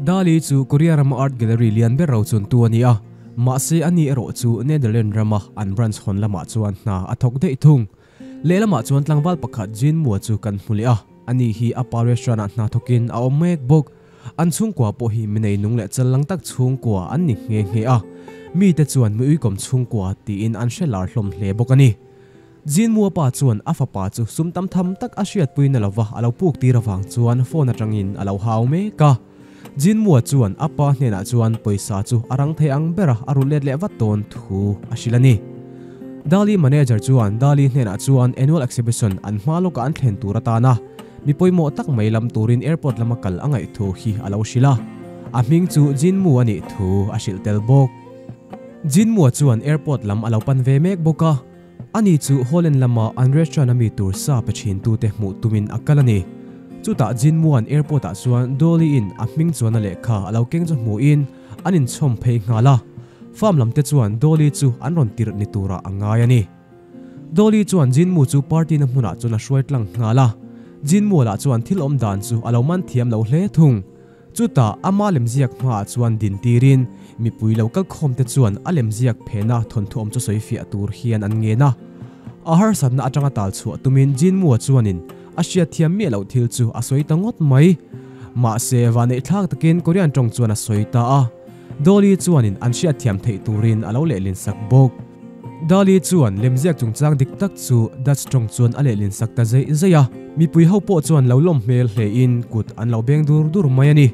Dali chu Korea rama art gallery lian ber rochuntu a ni a, mahse ani erawh chu Netherland rama an branch hawn lamah chuan hna a thawk daih thung. Lehlamah chuan tlangval pakhat Jin Mua chu kan hmu leh a, ani hi a pa restaurant ah hna thawkin a awm mek bawk. An chhungkua pawh hi mi neinung leh challang tak chhungkua an ni nghe nghe a, mite chuan mi uikawm chhungkua tiin an hre lar hlawm hle bawk a ni. Jin Mua pa chuan a fapa chu sum tam tham tak a hriatpui na lova a lo puk tir avang chuan phone atangin a lo hau mek a. Jin Mua chuan a pa hnenah chuan pawisa chu a rang thei ang bera a rulh let leh vat dawn thu a hrilh a ni. Dali manager chuan Dali hnenah chuan annual exhibition an hma lawkah an thlen tur atana mi pawimawh tak mai lam turin airport lama kal a ngaih thu hi a lo hrilh a. A hming chu Jin Mu a nih thu a hrilh tel bawk. Jin Mua chuan airport lam a lo pan ve mek bawk a. Ani chu Holland lama an restaurant a mi tur sa pe thin tute hmuh tumin a kal a ni. Chutah Jin Muan airport ah chuan Dolly in a hming chuan a lehkha a lo keng chu hmuhin an inchhawm phei nghal a. Farm lam te chuan Dolly chu an rawn tirh ni turah a ngai a ni. Dolly chuan Jin Mu chu party na hmunah chuan a hruai tlang nghal a. Jin Mu lah chuan thil awm dan chu a lo man thiam lo hle thung. Chutah ama lemziak hmaah chuan din tirin mipui lo kalkhawm te chuan a lemziak phena thawnthu awm chu sawi fiah tur hian an ngen a. A harsatna atanga tal chhuah tumin Jinmua chuanin a hriatthiam miah loh thil chu a sawi ta ngawt mai. Mahse vaneih thlak takin Korean tawng chuan a sawi ta a. Dolly chuanin an hriatthiam theih turin a lo lehlin sak bawk. Dali chuan lemziak chungchang dik tak chu Dutch tawng chuan a lehlin sak ta zeih zeih a, mipui ho pawh chuan lo lawm hmel hlein kut an lo beng dur dur mai a ni.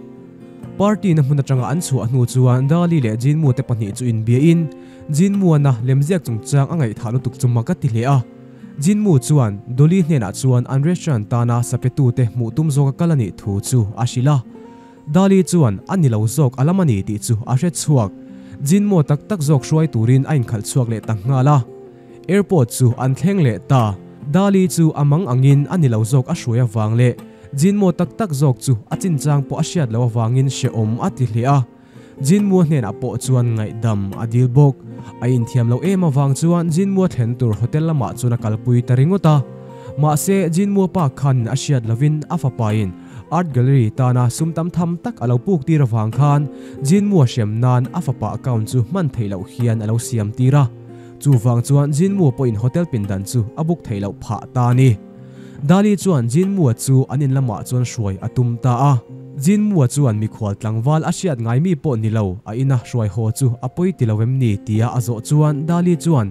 Party na hmun atanga an chhuah hnu chuan Dali leh Jinmu te pahnih chu inbiain Jinmuana lemziak chungchang a ngaihthah lutuk chu mak a ti hle a. Jinmu chuan Dolly hnenah chuan an restaurant tana sapetute hmuh tum zawka kal a nih thu chu a hrilh a. Dali chuan a ni lo zawk a lam a ni tih chu a hre chhuak. Jin maw tak tak zawk hruai turin a inkhalh chhuak leh ta nghal a. Airport chu an thleng leh ta. Dali chu a mang angin a ni lo zawk a hruai avang leh Jin maw tak tak zawk chu a chinchang pawh a hriat loh avangin hrehawm a ti hle a. Jin Mua hnenah pawh chuan ngaihdam a dil bawk. A inthiam loh em avang chuan Jin Mua thlen tur hotel lamah chuan a kalpui ta ringawt a. Mahse Jin Mua pa khan a hriat lovin a fapain Art Gallery tana sum tam tham tak a lo puk tir avang khan Jin Mua hrem nan a fapa account chu hman theih loh hian a lo siam tir a. Chuvang chuan Jin Mua pawhin hotel pindan chu a book theih loh phah ta a ni. Dali chuan Jin Mua chu an in lamah chuan hruai a tum ta a. Jin Mua chuan mikhual tlangval a hriat ngai mi pawh ni lo a ina hruai haw chu a pawi ti lo em ni tia a zawh chuan Dali chuan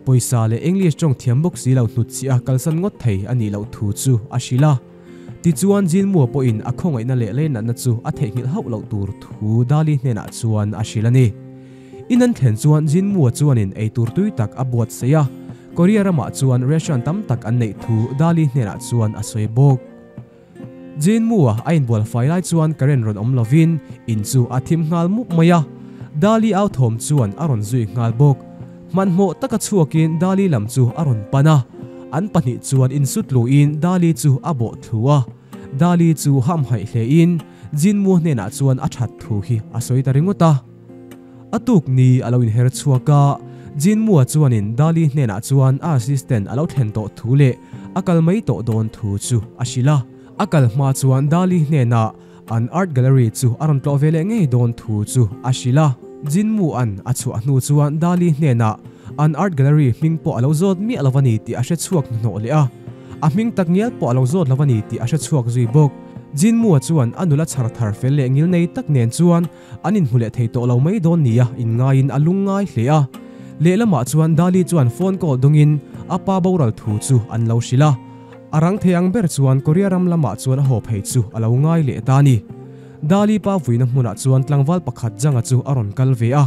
pawisa leh English tawng thiam bawk si lo hnutchhiah a kalsan ngawt thei a nih loh thu chu a hrilh a. Tichuan Jinmua pawhin a khawngaihna leh leinatna chu a theihnghilh hauh loh tur thu Dali hnenah chuan a hrilh a ni. In an thlen chuan Jinmua chuanin eitur tui tak a buatsaih a, Korea ramah chuan restaurant tam tak an neih thu Dali hnenah chuan a sawi bawk. Jinmua a inbual fai lai chuan current rawn awm lovin in chu a thim nghal mup mai a, Dali au thawm chuan a rawn zui nghal bawk. Hmanhmawh taka chhuakin Dali lam chu a rawn pan a, an pahnih chuan insut luhin Dali chu a bawh thlu a. Dali chu hamhaih hlein Jinmu hnenah chuan a that thu hi a sawi ta ringawt a. A tuk ni a lo inher chhuak a, Jinmua chuanin Dali hnenah chuan a assistant a lo thlen tawh thu leh a kal mai tawh dawn thu chu a hrilh a. A kal hma chuan Dali hnenah An art gallery chu a rawn tlawh ve leh ngei dawn thu chu a hrilh a. Jinmu an a chhuah hnu chuan Dali hnenah an art gallery hming pawh a lo zawt miah lo a ni tih a hre chhuak hnuhnawh leh a. A hming tak ngial pawh a lo zawt lo a ni tih a hre chhuak zui bawk. Jinmu-a chuan a nula chhar thar fel leh ngil nei tak nen chuan an inhmu leh thei tawh lo mai dawn nia inngaiin a lungngai hle a. Lehlamah chuan Dali chuan phone call dawngin a pa boral thu chu an lo hrilh a. A rang thei ang ber chuan Korea ram lamah chuan a haw phei chu a lo ngai leh ta a ni. Dali pa vuina hmunah chuan tlangval pakhat Janga chu a rawn kal ve a,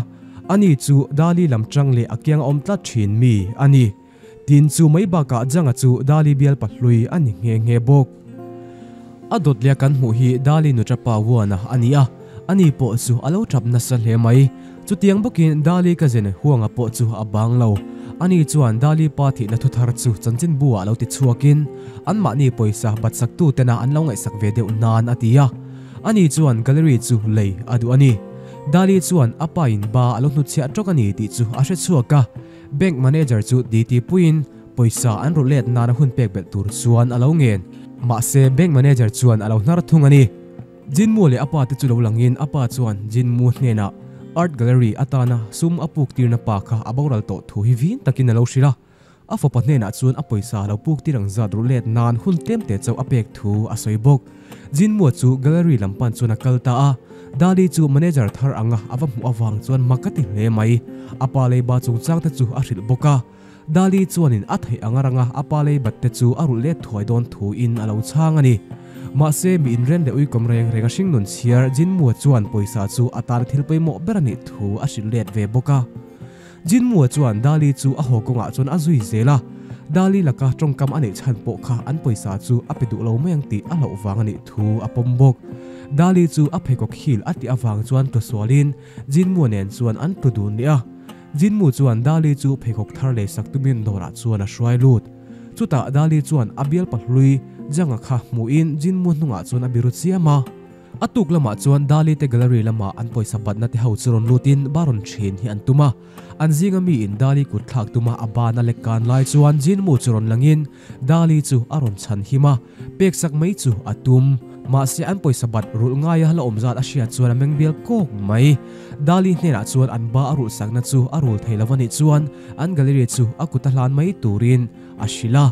ani chu Dali lam tang leh a kiang a awm tlat thin mi a ni. Tin chu mai bakah Janga chu Dali bial pahlui a ni nghe nghe bawk. A dawt leh kan hmuh hi Dali nuṭapa Wuana a ni a, ani pawh chu a lo ṭap nasa hle mai. Chutiang bawkin Dali cousin Huanga pawh chu a bang lo. Ani chuan Dali pa thihna thuthar chu chanchinbu ah lo ti chhuakin anmahni pawisa batsaktu tena an lo ngaihsak ve deuh nan a ti a. Ani chuan gallery chu lei a duh a ni. Dali chuan a pa in ba a lo hnutchhiah tawk a ni tih chu a hre chhuak a. Bank manager chu titi puiin pawisa an ru let nana hun pek belh tur chuan a lo ngen. Mahse bank manager chuan a lo hnar thung a ni. Jinmu leh a pa te chu lo langin a pa chuan Jinmu hnenah Art Gallery atana sum a puk tirna pa kha a boral tawh thu hi vin takin a lo hrilh a. A fapa hnenah chuan a pawisa lo puk tir ang zat ruh let nan hun tlem te chauh a pek thu a sawi bawk. Jinmua chu gallery lam pan chuan a kal ta a, Dali chu manager thar anga a va hmuh avang chuan mak a ti hle mai. A pa leiba chungchang te chu a hrilh bawk a. Dali chuanin a theih anga ranga a pa leibat te chu a rulh let thuai dawn thu in a lo chhang a ni. Mahse, mi inren leh uikawm reng reng a hringnun chhiar Jinmua chuan pawisa chu a tan thil pawimawh ber a nih thu a hrilh let ve bawk a. Jinmua chuan Dali chu a haw kawngah chuan a zui zel a, Dali laka tawngkam a neih chhan pawh kha an pawisa chu a pe duh lo mai ang tih a hlauh vang a nih thu a pawm bawk. Dali chu a pheikhawk hil a tih avang chuan tlu sualin Jinmua nen chuan an tlu dun leh a. Jinmu chuan Dali chu pheikhawk thar lei sak tumin dawrah chuan a hruai lut. Chutah Dali chuan a bialpa hlui Janga kha hmuhin Jinmu hnungah chuan a biru chiam a. A tuk lamah chuan Dali te gallery lama an pawisa batna te ho chu rawn lutin ba rawn thin hi an tum a. An zinga miin Dali kut thlak tuma a ban a lek kan lai chuan Jinmu chu rawn langin Dali chu a rawn chhan him a, pek sak mai chu a tum. Mahse an pawisa bat rulh ngaia la awm zat a hriat chuan a meng bial kawk mai. Dali hnenah chuan an ba a rulh sakna chu a rul thei lo a nih chuan an gallery chu a kut a hlan mai turin a hrilh a.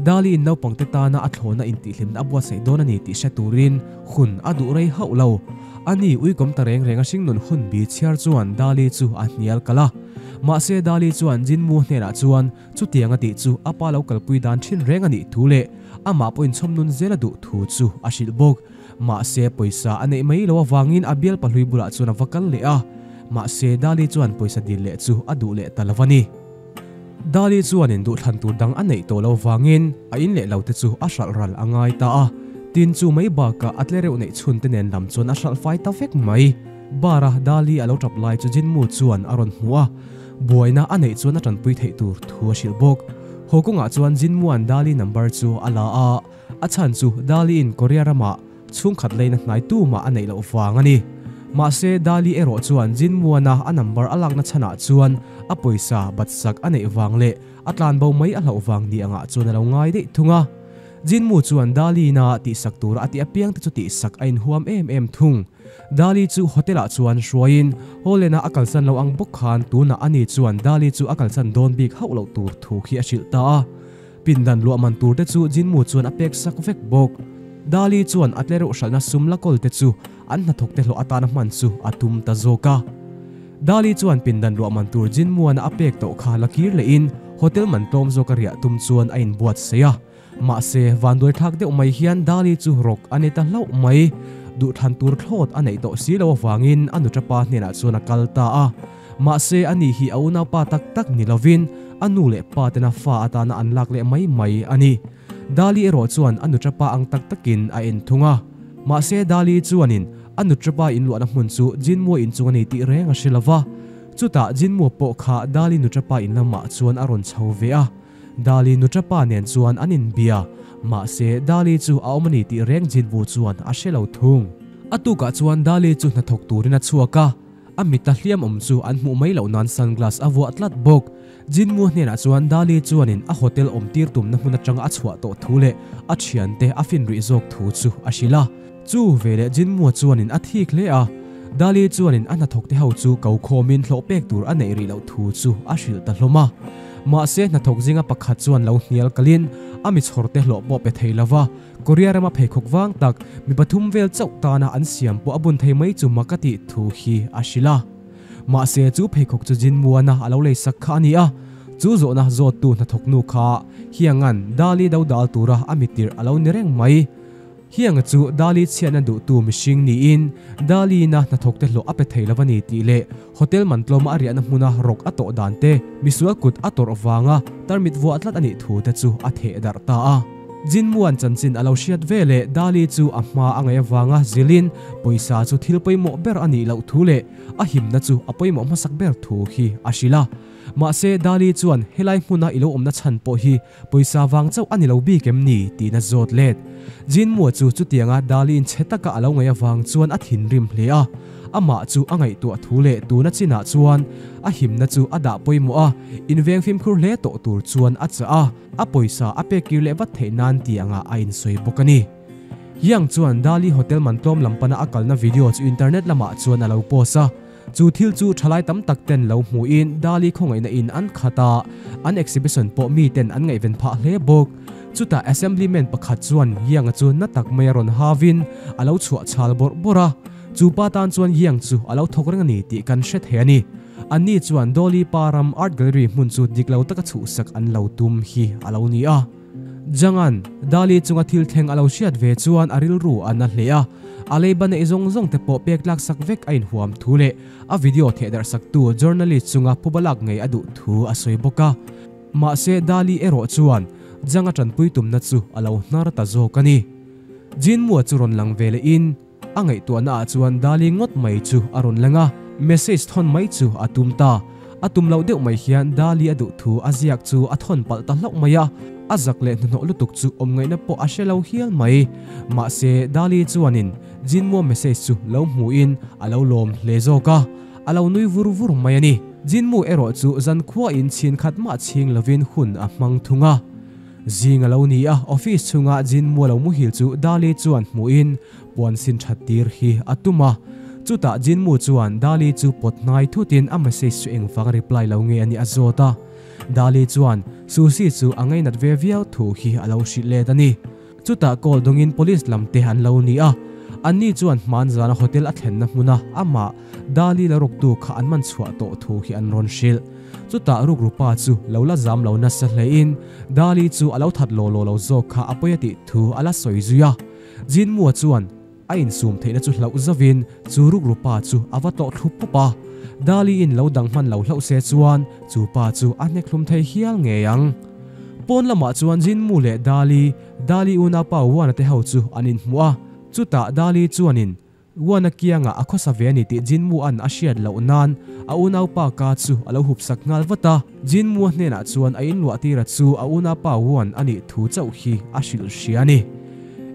Dali in naupangte tana a thlawhna intihhlimna a buatsaih dawn a ni tih hre turin hun a duh rei hauh lo. Ani uikawm ta reng reng a hringnun hun bi chhiar chuan Dali chu a hnial kalh a. Mahse Dali chuan Jinmu hnenah chuan chutiang a tih chu a pa lo kalpui dan thin reng a nih thu leh amah pawhin chhawmnun zel a duh thu chu a hrilh bawk. Mahse pawisa a neih mai lo avangin a bial pahlui bulah chuan a va kal leh a. Mahse Dali chuan pawisa dil leh chu a duh leh ta lo a ni. Dali chuanin duhthlan tur dang a neih tawh lo vangin a in leh lo te chu a hralh ral a ngai ta a, tin chu mai bakah a tlereuh neih chhun te nen lam chuan a hralh fai ta vek mai. Bar a Dali a lo tap lai chu Jinmu chuan a rawn hmu a, buaina a neih chuan a tanpui theih tur thu a hrilh bawk. Haw kawngah chuan Jinmua'n Dali number chu a la a, a chhan chu Dali'n Korea ramah Chhungkhat leina hnai tumah a neih loh vang a ni. Mahse, Dali erawh chuan Jinmuana a number a lakna chhanah chuan a pawisa batsak a neih vang leh a tlanbo mai a hlauh vang ni angah chuan a lo ngai daih thung a. Jinmu chuan Dali-na tihsak tura a tih apiang te chu tihsak a inhuam em em thung. Dali chu hotel-ah chuan hruaiin Holland-a a kalsan lo ang bawk khan tunah ani chuan Dali chu a kalsan dawn bik hauh loh tur thu khi a hrilh ta a. Pindan luah man tur te chu Jinmu chuan a pek sak vek bawk. Dali chuan a tlereuh hralhna sum la kawl te chu an hnathawk te hlawh atana hman chu a tum ta zawk a. Dali chuan pindan luah man tur Jinmuana a pek tawh kha la kir lehin hotel man tlawm zawk a riah tum chuan a inbuatsaih a. Mahse, vanduai thlak deuh mai hian Dali chu rawk a ni ta hlauh mai. Duhthlan tur thlawt a neih tawh si lo avangin a nuṭapa hnenah chuan a kal ta a. Mahse, ani hi a unaupa tak tak ni lovin a nu leh pa tena fa atana an lak leh mai mai a ni. Dali erawh chuan a nuṭapa ang tak takin a en thung a. Mahse, Dali chuanin a nuṭapa inluahna hmun chu Jinmua inchung a ni tih reng a hre lo va. Chutah Jinmua pawh kha Dali nuṭapa in lamah chuan a rawn chho ve a. Dali nuṭapa nen chuan an inbia. Mahse, Dali chu a awm a ni tih reng Jinmu chuan a hre lo thung. A tukah chuan Dali chu hnathawk turin a chhuak a. A mita hliam awm chu an hmuh mai loh nan sunglass a vuah tlat bawk. Jinmu hnenah chuan Dali chuanin a hotel awm tir tumna hmun atanga a chhuah tawh thu leh a thiante a fin rih zawk thu chu a hrilh a. Chu veleh Jinmua chuanin a thik hle a. Dali chuanin a hnathawk te ho chu ko khawmin hlawh pek tur a neih rih loh thu chu a hrilh ta hlawm a. Mahse hnathawk zinga pakhat chuan lo hnial kalin a mi chhawr te hlawh pawh pe thei lova. Korea rama pheikhawk vang tak mi pathum vel chauh tana an siam pawh a bun thei mai chu mak a tih thu hi a hrilh a. Mahse chu pheikhawk chu Jinmuana a lo lei sak kha a ni a, chu zawhna zawttu hnathawk nu kha Hianga'n Dali do dal tura a mitirh a lo ni reng mai. Hianga chu Dali chhiatna duhtu mihring niin Dali-na hnathawkte hlawh a pe thei lo a ni tih leh hotel man tlawma a riahna hmuna rawk a tawh dan te, misual kut a tawrh vanga tarmit vuah tlat a nih thu te chu a theh darh ta a. Jinmuan chanchin a lo hriat ve leh Dali chu a hma a ngaih avanga zilin pawisa chu thil pawimawh ber a nih loh thu leh a himna chu a pawimawh hmasak ber thu hi a hrilh a. Mahse Dali chuan helai hmuna i lo awmna chhan pawh hi pawisa vang chauh a ni lo bik em ni tiin a zawt let. Jinmua chu chutianga Dali inchhe taka a lo ngaih avang chuan a thinrim hle a. Amah chu a ngaihtuah thu leh tuna chinah chuan a himna chu a dah pawimawh a, inveng fimkhur hle tawh tur chuan a chah a. A pawisa a pek kir leh vat theih nan tih angah a insawi bawk a ni. Yang chuan Dali hotel man tlawm lam pana a kalna video chu internet lamah chuan a lo post a. Chu thil chu thalai tam tak ten lo hmuin Dali khawngaihna in an khat a, an exhibition pawh mi ten an ngaihven phah hle bawk. Chutah assemblyman pakhat chuan Yang-a chu na tak mai a rawn havin a lo chhuah chhal bawrh bawrh a. Chu pa tan chuan Yang chu a lo thawk reng a ni tih kan hre thei a ni. Anni chuan Dolly pa ram art gallery hmun chu dik lo taka chhuhsak an lo tum hi a lo ni a. Jangan, Dali chunga thil thleng a lo hriat ve chuan a rilru a na hle a, a leiba neih zawng zawng te pawh pek tlak sak vek a inhuam thu leh a video thehdarh saktu journalist chunga phuba lak ngei a duh thu a sawi bawk a. Mahse, Dali erawh chuan Jang a tanpui tumna chu a lo hnar ta zawk a ni. Jinmua chu rawn lang ve lehin a ngaihtuahna ah chuan Dali ngawt mai chu a rawn lang a, message thawn mai chu a tum ta. A tum loh deuh mai hian Dali a duh thu a ziak chu a thawn palh ta hlauh mai a, a zak leh hnuhnawh lutuk chu awm ngaihna pawh a hre lo hial mai. Mahse, Dali chuanin Jinmua message chu lo hmuhin a lo lawm hle zawk a, a lo nui vur vur mai a ni. Jinmu erawh chu zankhuain chhin khat mah chhing lovin hun a hmang thung a. Zing a lo ni a, office chhunga Jinmua lo muhil chu Dali chuan hmuhin puan sin that tir hi a tum a. Chutah Jinmu chuan Dali chu pawt hnai thutin a message chu engvang reply lo nge a nih a zawt a. Dali chuan Susie chu a ngainat ve viau thu hi a lo hrilh let a ni. Chutah call dawngin police lam te an lo ni a. Anni chuan hman zana hotel a thlenna hmuna amah Dali la ruktu kha an man chhuah tawh thu hi an rawn hrilh. Chutah rukru pa chu lo la zam lo nasa hlein Dali chu a lo that law law lo zawk kha a pawi a tih thu a la sawi zui a. Jinmua chuan a insum theihna chu hlauh zovin chu rukru pa chu a va tlawh thlup pup a. Dali-in lo dang hman lo hlauh se chuan chu pa chu a hnek hlum thei hial ngei ang. Pawn lamah chuan Jinmu leh Dali, Dali unaupa Wana te ho chu an inhmuh a. Chutah Dali chuanin Wana kiangah a khawsa ve a ni tih Jinmu-a'n a hriat loh nan a unaupa ka chu a lo hup sak nghal vat a. Jinmu-a hnenah chuan a inluah tira chu a unaupa Wan a nih thu chauh hi a hrilh hria a ni.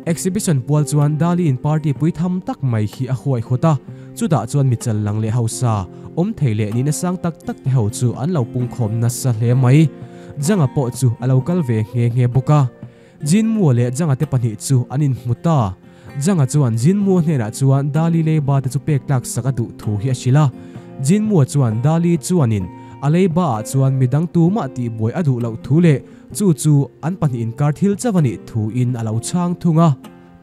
Exhibition pual chuan Dali-in party pui tham tak mai hi a huaihawt a, chutah chuan mi chal lang leh hausa, awm thei leh nihna sang tak tak te ho chu an lo pungkhawm nasa hle mai. Janga pawh chu a lo kal ve nghe nghe bawk a. Jinmu leh Janga te pahnih chu an inhmu ta. Janga chuan Jinmu hnenah chuan Dali leiba te chu pek tlak sak a duh thu hi a hrilh a. Jinmu chuan Dali chuanin a leiba ah chuan midang tumah tihbuai a duh loh thu leh chu chu an pahnih inkar thil chauh a nih thu in a lo chhang thung a.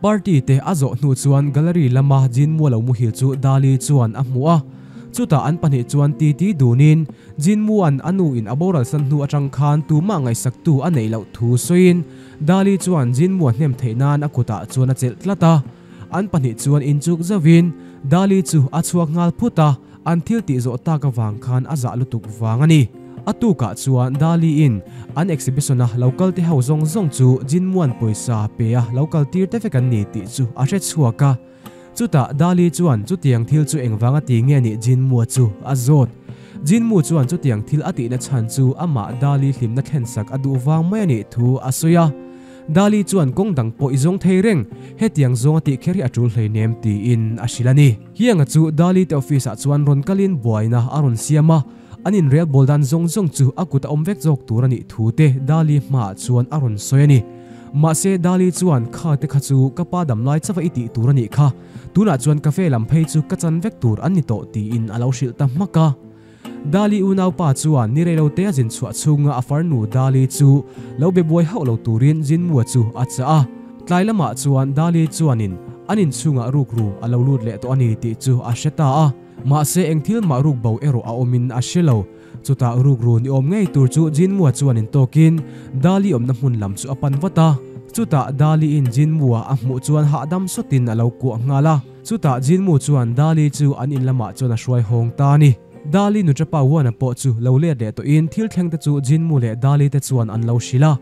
Party te a zawh hnu chuan gallery lama Jinmu lo muhil chu Dali chuan a hmu a. Chutah an pahnih chuan titi dunin Jinmua'n a nu in a boral san hnu atang khan tumah ngaihsaktu a neih loh thu sawiin Dali chuan Jinmua hnem theih nan a kutah chuan a chelh tlat a. An pahnih chuan inchuk zauhin Dali chu a chhuak nghal phut a, an thil tih zawh tak avang khan a zah lutuk vang a ni. A tukah chuan Dali in an exhibition a lo kal te ho zawng zawng chu Jinmua'n pawisa pe a lo kal tir te vek an ni tih chu a hre chhuak a. Chutah Dali chuan chutiang thil chu engvang a ti nge nih Jinmu chu a zawt. Jinmu chuan chutiang thil a tihna chhan chu amah Dali hlimna thlensak a duh vang mai a nih thu a sawi a. Dali chuan kawng dang pawh i zawng thei reng, hetiang zawng a tih kher hi a tul hleinem tiin a hrilh a ni. Hianga chu Dali te office ah chuan rawn kalin buaina a rawn siam a, an inrel bawl dan zawng zawng chu a kut a awm vek zawk tur a nih thu te Dali hmaah chuan a rawn sawi a ni. Mahse Dali chuan kha te kha chu ka pa dam lai chauh a i tih tur a nih kha, tunah chuan cafe lam phei chu ka chan vek tur an ni tawh tiin a lo hrilh ta hmak a. Dali unaupa chuan ni reilo te a zin chhuah chhunga a farnu Dali chu lo be buai hauh lo turin Jinmua chu a chah a. Tlai lamah chuan Dali chuanin an inchhungah rukru a lo lut leh tawh a ni tih chu a hre ta a. Mahse eng thil mah ruk bo erawh a awmin a hre lo. Chutah rukru ni awm ngei tur chu Jinmua chuan intawkin Dali awmna hmun lam chu a pan vat a. Chutah Daliin Jinmua a hmuh chuan hahdam sawtin a lo kuah nghal a. Chutah Jinmu chuan Dali chu an in lamah chuan a hruai hawng ta a ni. Dali nuṭapa Wana pawh chu lo let leh tawhin thil thleng te chu Jinmu leh Dali te chuan an lo hrilh a.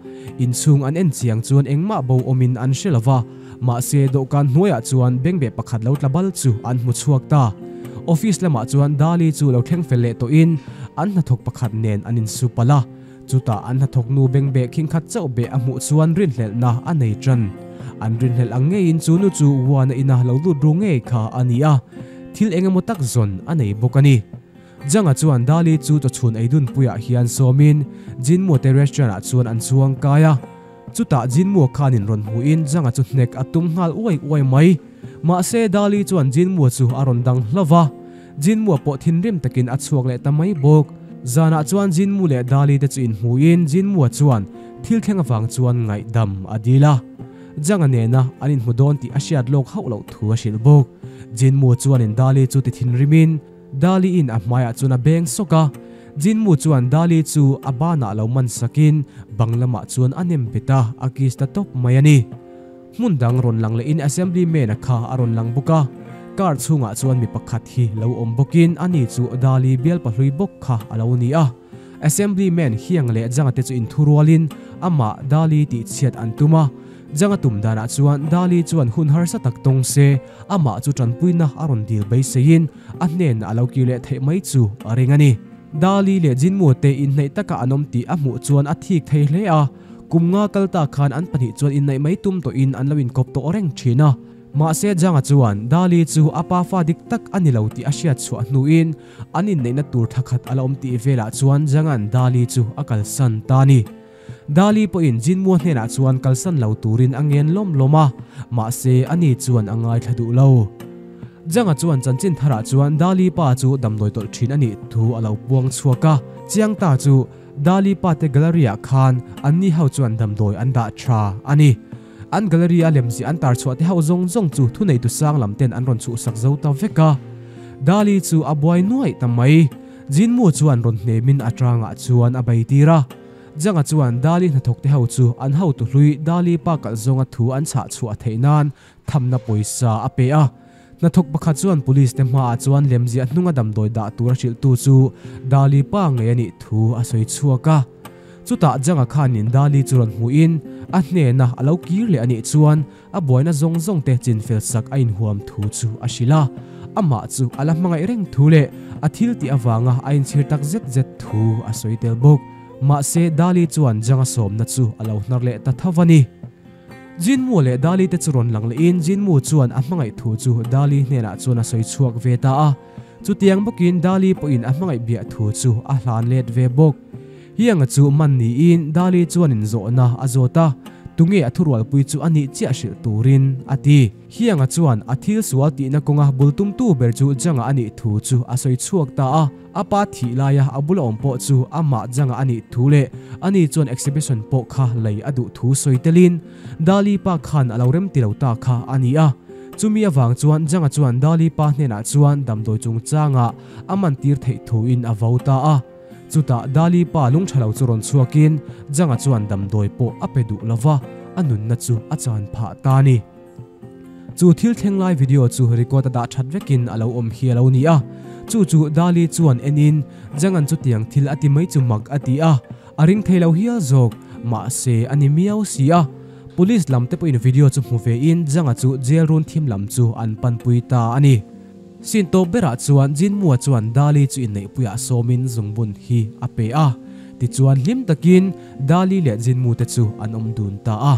Inchhung an en chiang chuan engmah bo awmin an hre lo va. Mahse dawhkan hnuaiah chuan bengbeh pakhat lo tla bal chu an hmu chhuak ta. Office lamah chuan Dali chu lo thleng fel leh tawhin an hnathawk pakhat nen an insu palh a. Chutah an hnathawk nu bengbeh khingkhat chauh beh a hmuh chuan rinhlelhna a nei tan. An rinhlelh ang ngeiin chu nu chu Wana ina lo lut ru ngei kha a ni a, thil eng emaw tak zawn a nei bawk a ni. Janga chuan Dali chu chawchhun ei dunpuiah hian sawmin Jinmute restaurant ah chuan an chuang kai a. Chutah Jinmu khanin rawn hmuin Janga chu hnek a tum nghal uai uai mai. Mahse Dali chuan Jinmu chu a rawn dang hlauh va, Jinmu pawh thinrim takin a chhuak leh ta mai bawk. Zanah chuan Jinmu leh Dali te chu inhmuin Jinmu chuan thil thleng avang chuan ngaihdam a dil a. Janga nena an inhmu dawn tih a hriat lawk hauh loh thu a hrilh bawk. Jinmu chuanin Dali chu ti thinrimin Dali in a hmaiah chuan a beng sawk a. Jinmu chuan Dali chu a banah lo man sakin bang lamah chuan a nem bet a, a kiss ta tawp mai a ni. Hmun dang rawn lang lehin Assembly man a kha a rawn lang bawk a, car chhungah chuan mi pakhat hi lo awm bawkin ani chu Dali bial pahlui bawk kha a lo ni a. Assembly man Hiang leh Janga te chu inthurualin amah Dali tih chhiat an tum a, Janga tum danah chuan Dali chuan hun harsa tak tawng se amah chu tanpuina a rawn dil beiseiin a hnenah a lo kir leh theih mai chu a ring a ni. Dali leh Jinmu te inhnaih taka an awm tih a hmuh chuan a thik thei hle a, Kum nga kal ta khan an pahnih chuan inneih mai tum tawhin an lo inkawp tawh reng thin a. Mahse Janga chuan Dali chu a pa fa dik tak a ni lo tih a hriat chhuah hnuin an inneihna tur tha khat a la awm tih velah chuan Janga'n Dali chu a kalsan ta a ni. Dali pawhin Jinmua hnenah chuan kalsan lo turin a ngen lawm lawm a, mahse ani chuan a ngaithla duh lo. Janga chuan chanchin tharah chuan Dali pa chu damdawi tawlh thin a nih thu a lo puang chhuak a, chiang ta chu Dali pate gallery ah khan anni ho chuan damdawi an dah tha a ni. An gallery a lemziah an tar chhuah te ho zawng zawng chu thuneitu sang lam ten an rawn chhuhsak zo ta vek a. Dali chu a buai nuaih ta mai. Jinmu chuan rawn hnemin a tangah chuan a bei tir a. Janga chuan Dali hnathawk te ho chu an hotu hlui Dali pa kalh zawnga thu an chhah chhuah theih nan thamna pawisa a pe a. Hnathawk pakhat chuan police te hmaah chuan lemziah hnunga damdawi dah tur a hrilhtu chu Dali pa ngei a nih thu a sawi chhuak a. Chutah Janga khanin Dali chu rawn hmuhin a hnena a lo kir leh a nih chuan a buaina zawng zawng te chinfel sak a inhuam thu chu a hrilh a. Amah chu a la hmangaih reng thu leh a thil tih avanga a inchhir tak zet zet thu a sawi tel bawk. Mahse Dali chuan Janga sawmna chu a lo hnar leh ta tho a ni. Jinmu leh Dali te chu rawn lang lehin Jinmu chuan a hmangaih thu chu Dali hnenah chuan a sawi chhuak ve ta a. Chutiang bawkin Dali pawhin a hmangaih biah thu chu a hlan let ve bawk. Hianga chu man niin Dali chuan inzawhna a zawt a, tunge a thurualpui chu a nih chiah hrilh turin a ti. Hianga chuan a thil sual tihna kawnga bul tumtu ber chu Janga a nih thu chu a sawi chhuak ta a. A pa thih laia a bula awm pawh chu amah Janga a nih thu leh ani chuan exhibition pawh kha lei a duh thu sawi telin Dali pa khan a lo rem ti lo ta kha a ni a. Chumi avang chuan Janga chuan Dali pa hnenah chuan damdawi chungchangah a man tir theih thuin a vo ta a. Chutah Dali pa lungtha lo chu rawn chhuakin Janga chuan damdawi pawh a pe duh lova, a nunna chu a chan phah ta a ni. Chu thil thleng lai video chu record a dah that vekin a lo awm hi a lo ni a. Chu chu Dali chuan enin Jangan chutiang thil a ti mai chu mak a ti a, a ring thei lo hial zawk, mahse a ni miau si a. Police lam te pawhin video chu hmu vein Janga chu jail run thim lam chu an panpui ta a ni. Sin tawp berah chuan Jinmua chuan Dali chu inneihpuiah sawmin zungbun hi a pe a. Tichuan hlim takin Dali leh Jinmu te chu an awm dun ta a.